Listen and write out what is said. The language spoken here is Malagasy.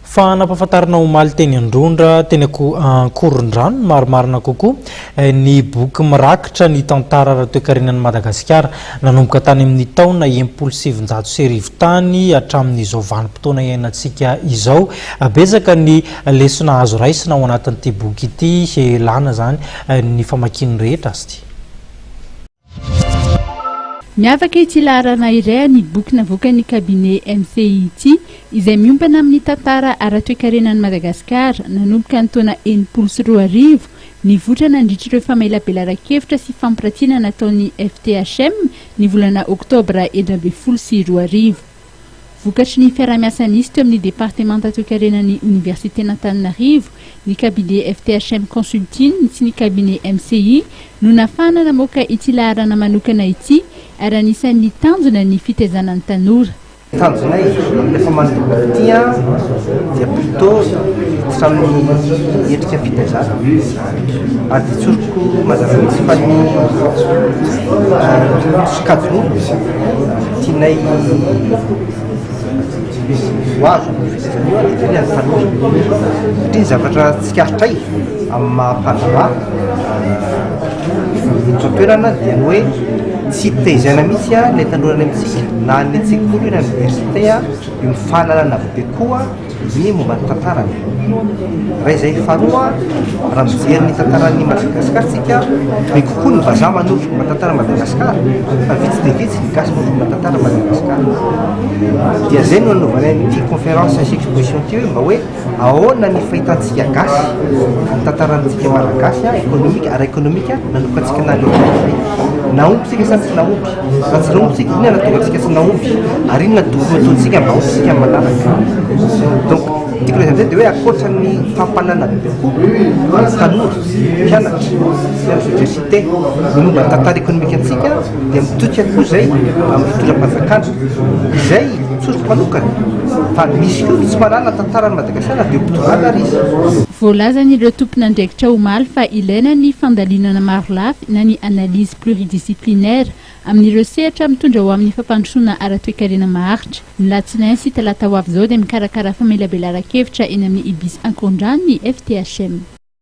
Fa nampahafantarina omaly teny Androndra, teny Ankorondrano ny marimarina kokoa, ny boky mirakitra ny tantara ara-toekarenan'i Madagasikara nanomboka tany amin'ny taona 1960 tany hatramin'izao vanim-potoana iainantsika izao. Betsaka ny lesona azo raisina ao anatin'ity boky ity, ilana izany ny famakian'ny rehetra azy ity. Miavaka ity laharana iray an'ny boky navoakan'ny cabinet MCI ity, izay miompana amin'ny tantara ara-toekarenan'i Madagasikara nanomboka ny taona 2060, nivoitra nandritra ireo famelabelaran-kevitra sy fampiratiana nataon'ny FTHM ny volana oktobra 2016. Vokatry ny fiaraha-miasa nisy teo amin'ny departemanta toekarenan'ny Oniversiten'Antananarivo, ny cabinet FTHM Consulting sy ny cabinet MCI no nafahana namoaka ity laharana manokana ity ary anisan'ny tanjona ny fitaizana ny tanora. Ny tanjonay amin'ilay famandoana ity dia plutôt hiditra amin'ny endrika fitaizana ary dia tsoriko mazava mihitsy fa ny sokajin'olona Tianay ho azo amin'io fitaizana io dia indrindra ny tanora satria ny zavatra tsikaritray amin'ny maha mpandraharaha eto an-toerana dia ny hoe tsy tezaina mihitsy ilay tanora any amintsika na any an-tsekoly io na any oniversite io fahalalana be koa ny momba ny tantarany. Raha izay faharoa, raha mijery ny tantaran'i Madagasikara tsika, be kokoa ny vazaha manoritra momba ny tantaran'i Madagasikara fa vitsy dia vitsy ny gasy manoritra momba ny tantaran'i Madagasikara. Dia izay no nanaovanay an'ity conférence sy exposition ity hoe mba hoe ahoana ny fahitantsika gasy ny tantarantsika malagasy économique, ara-économique nanomboka antsika nahaleo tena izay. Nahomby tsika sa tsy nahomby? Raha tsy nahomby tsika, inona no nahatonga antsika tsy nahomby? Ary inona no tokony hataontsika mba hahomby tsika amin'ny manaraka? Donc, ny tiako lazaina amin'izay dia hoe ankoatra ny fampahalalana bebe kokoa ny tanora, mpianatra, mpianatra université, ny momba ny tantara économique antsika dia mitodika koa izay amin'ny fitondram-panjakana izay tsoriko manokana fa misy koa ny tsy mahalala ny tantaran'i Madagasikara na dia eo am-pitondrana ary izy. Voalazan'ireo tompon'andraikitra omaly fa ilaina ny fandalinana marolafy na ny analyse pluridisciplinaire amin'ireo sehatra mitondra ho amin'ny fampandrosoana ara-toekarena maharitra. Ny alatsinainy sy talata ho avy izao dia mikarakara famelabelaran-kevitra eny amin'ny Ibis Ankorondrano ny FTHM.